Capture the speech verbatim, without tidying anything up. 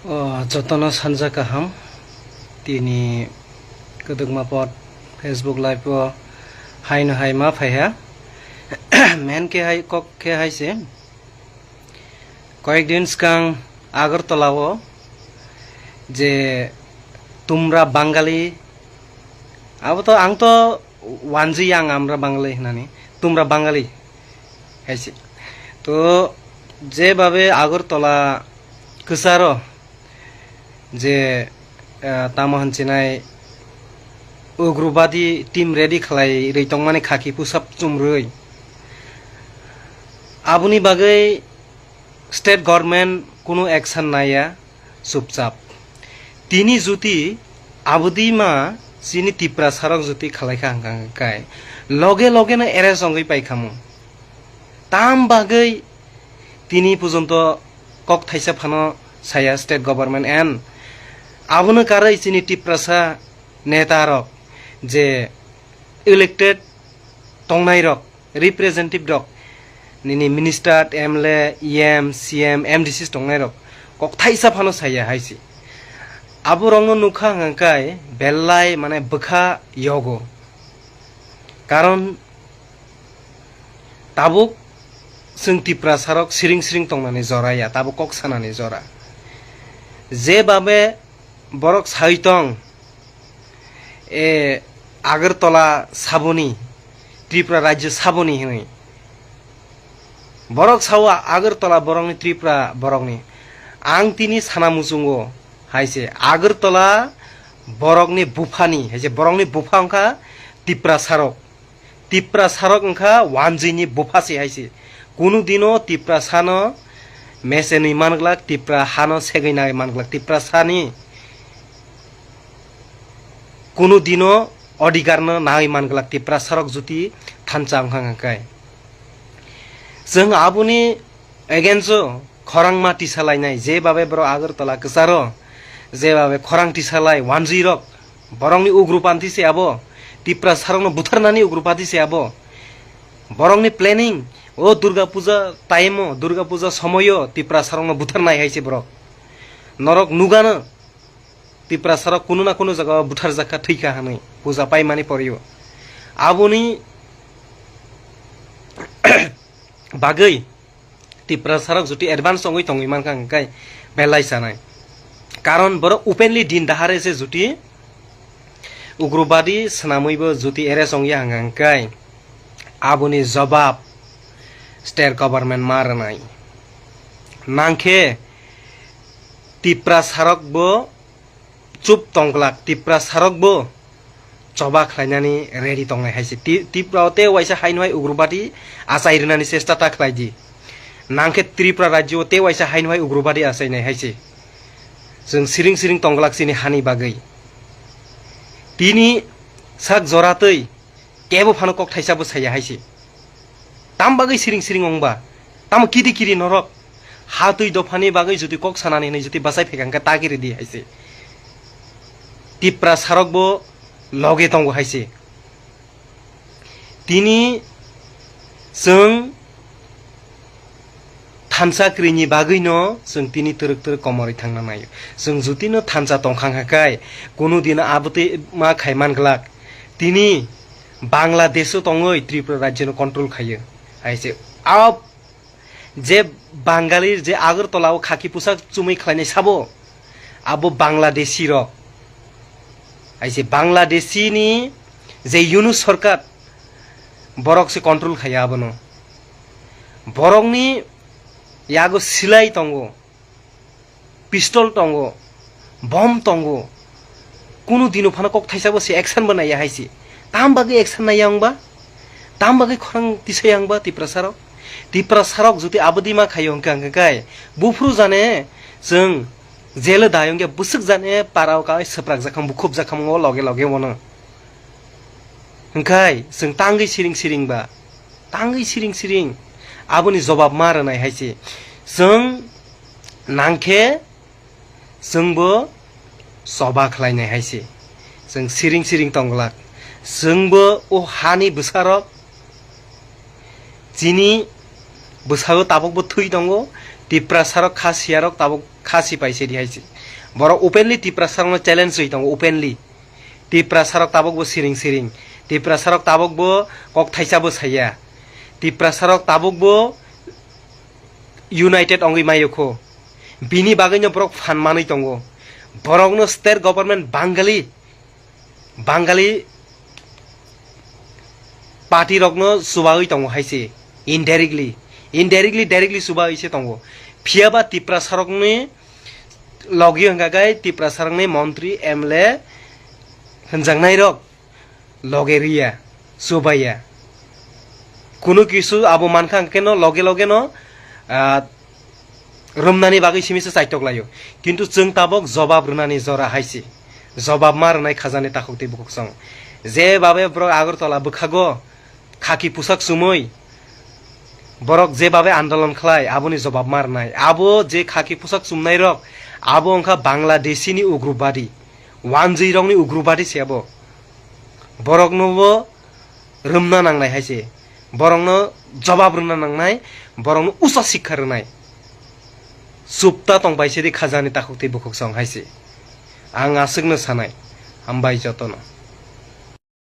O, jotono sanja kaham. Tini kwdwkma pot Facebook Live o haino hai ma phaiha. Men khe hai kok khe hai se. Koyek din swkang Agartala o je tumra Bangali, abo to ang to wanji yang amra Bangali hinani, tumra Bangali hai se. To jebabe Agartala kwcharo je, ah, tamo hinchinai ugrobadi team ready khlai rwi tongmani khaki pusap chumrwi. Aboni bagwi state government kunu action naiya, chupchap. Tini juti abodi ma chini Tiprasarok juti khlai kha hwnkha hwnkhe loge loge no arrest wngwi pai khamu. Tam bagwi tini pujonto kok thaisa phano saya state government and abono karwi chini Tiprasa neta rok je elected tongnai rok, representative rok, nini minister, M L A, E M, C M, M D C tongnai rok kok thaisa phano saya hai se. Abo rokno nukha hwnkha kai belai mane bwkha yogo. Karon tabuk chwng Tiprasarok siring siring tongnani jora ya, tabuk kok sanani jora. Jebabe borok sai tong, e, Agartala saboni, Tripura rajyo saboni hinwi. Borok sao Agartala borokni, Tripura borokni. Ang tini sana muchungo hai se Agartala borokni buphani, hai se borokni bupha wngkha Tiprasarok. Tiprasarok wngkha wanjwini bupha se hai se. Kunu dino Tiprasano mesenwi man glak, Tipra hano segwi nai man glak, Tiprasani kunu dino odhikarno nai man glak, Tiprasarok juti thansa wngkha hwnkha kai. Chwng aboni against o khorang ma tisa lainai, jebabe borok Agartala kwcharo, jebabe khorang tisa lai, wanjwi rok, borokni ugropanthi se abo, Tiprasarokno butharnani ugropanthi se abo. Borokni planning, o Durga Puja time o, Durga Puja somoyo Tiprasarokno butharnai hai se borok. Norok nugano, Tiprasarok kunu na kunu jaga o butharjakha, thwikha hinwi puja paimani porwi o. Aboni bagwi Tiprasarok juti advance wngwi tongwi mankha hwnkhe belai chanai. Karon borok openly din dahare se juti ugrobadi swnamwibo juti arrest wngya hwnkha hwnkhe aboni jobab state government ma rwnai. Nangkhe Tiprasarokbo chup tongglak, Tiprasarokbo choba khlainani ready tongnai hai se. Ti-, Tripura o tei waisa haino hai ugrobadi achai rwnani chesta ta khlai di. Nangkhe Tripura rajyo o tei waisa haino hai ugrobadi achainai hai se. Chwng siring siring tongglak chini hani bagwi. Tini sak jora twi kebo phano kok thaisa bo saya hai se. Tam bagwi siring siring wngba? Tamo kiri kiri norok? Ha twi dophani bagwi jodi kok sanani hinwi jodi bachai phaikha hwnkhe ta kiri di hai se. Tiprasarok bo loge tongo hai se. Tini chwng thansa kwrwini bagwino chwng tini twrwk twrwk komorwi thangna naio. Chwng jotino thansa tongkha hwnkha kai, kunu dino abotwi ma khai man glak. Tini Bangladesh-o tongwi Tripura rajyono control khaio. Hai se, a je Bangali je Agartala-o khaki pusak chumui khlainai sabo, abo Bangladeshi rok. Hai se Bangladeshi ni je Yunus sarkar, borok se control khaio abono. Borokni yago silai tongo, pistol tongo, bom tongo. Kunu dino phano kok thaisa bo se action bo naiya hai se. Tam bagwi action naiya wngba? Tam bagwi khorang tisaya wngba Tiprasarok? Tiprasarok jodi abodi ma khaio hwnkha hwnkha kai, buphuru jane chwng jelo dayong ya bwswk jane parao kai swprak jakham, bukhub jakham o loge loge wano. Hwnkhe chwng tangwi siring siring ba, tangwi siring siring aboni jobab ma rwnai hai se. Chwng nangkhe chwngbo choba khlainai hai se. Chwng siring siring tongglak. Chwngbo o hani bwsarok, chini bwsao tabukbo thwi tongo, Tiprasarok kha siyarok tabuk kha sipai se di hai se. Borok openly Tiprasarokno challenge ri tongo, openly. Tiprasarok tabuk bo siring siring. Tiprasarok tabuk bo kok thaisa bo saya. Tiprasarok tabuk bo united ongwi mayo kho. Bini bagwino borok phan manwi tongo. Borokno state government Bangali, Bangali party rokno chubawi tongo hai se. Indirectly, indirectly, directly chubawi se tongo. Phiyaba Tiprasarokni logi hwnkha khe Tiprasarokni montri, M L A hwnjaknairok loge riya, chubaiya. Kunu kisu abo mankha hwnkhe no loge loge no, ah, rwmnani bagwi simi se chaitok laio. Kintu chwng tabok jobab rwnani jora hai se. Jobab ma rwnai khajani takhuk tei bukhuk song. Je babe borok Agartala bwkhago khaki pusak chumui borok je babe andolon khlai, aboni jobab ma rwnai. Abo je khaki pusak chumnairok, abo wngkha Bangladeshini ugrubadi, wanjwirokni ugrubadi se abo. Boroknobo rwmna nangnai hai se. Borokno jobab rwna nangnai, borokno usa sikha rwnai. Chupta tong bai se di khajani takhuk tei bukhuk song hai se. Ang aswkno sanai. Hambai jotono.